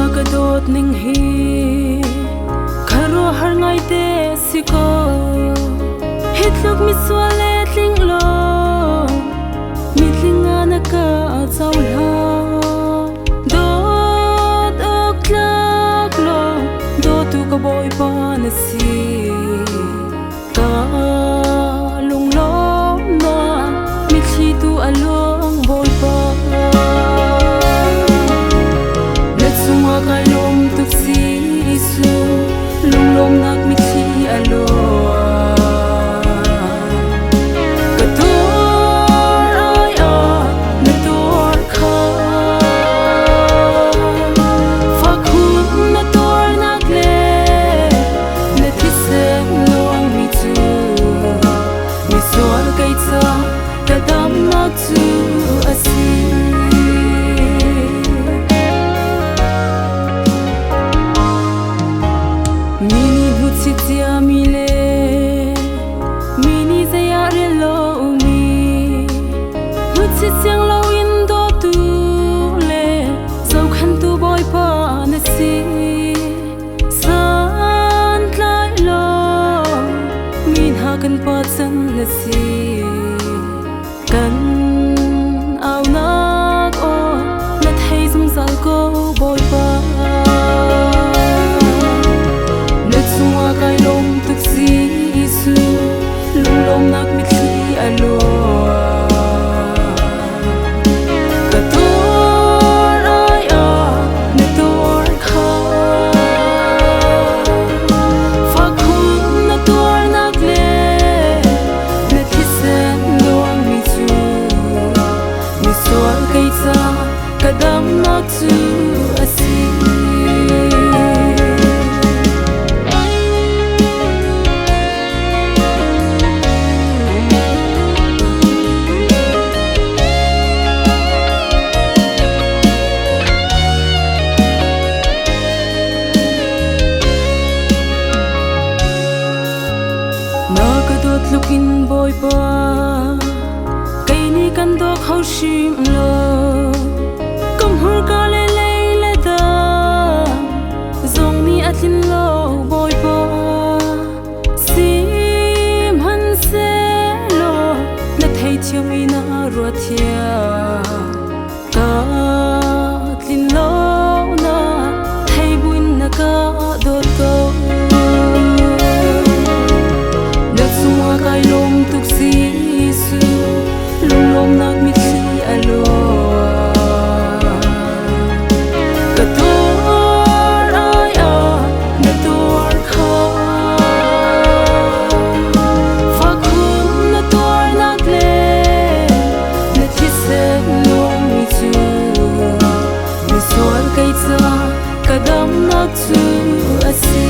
Na ka dawt ning hi khuaruahhar ngaite si ko. Hi tluk misual le tling lo mitling ah na ka cohlang. Dawt awk tlak lo dawtu ka Bawipa na si. Ka lunglawmnak mitthli tu a luang Bawipa. Na cungah kai lawm tuk Jesuh, lunglawmnak mitthli a luang. Ka tuar ai ah na tuar kha. Fakhun na tuarnak le na thisen luangmi cu misual kei ca ka damnak cu a si. Mi nih hmuhchit ciami le mi nih zei ah rel lomi hmuhchit siang loin dawtu le zohkhenhtu Bawipa na si. Santlai lo mi hna kan pa can na si. Kan aunak aw na thei zungzal ko Bawipa. Na cungah kai lawm tuk Jesuh, lunglawmnak mitthli a luang. Ka tuar ai ah na tuar kha. Fakhun na tuarnak le na thisen luangmi cu misual kei ca ka damnak cu a si. Na ka dawt tluk in Bawipa kei nih kan daw kho hrim lo. Ka hmurka le lei le dang zong nih a tlin lo Bawipa. Sihmanhsehlaw na theithiam i na ruat thiam. Ka tlin lo na thei buin na ka dawt ko. Na cungah kai lawm tuk Jesuh, lunglawmnak mitthli a luang. Ka tuar ai ah na tuar kha. Fakhun na tuarnak le na thisen luangmi cu misual kei ca ka damnak cu a si.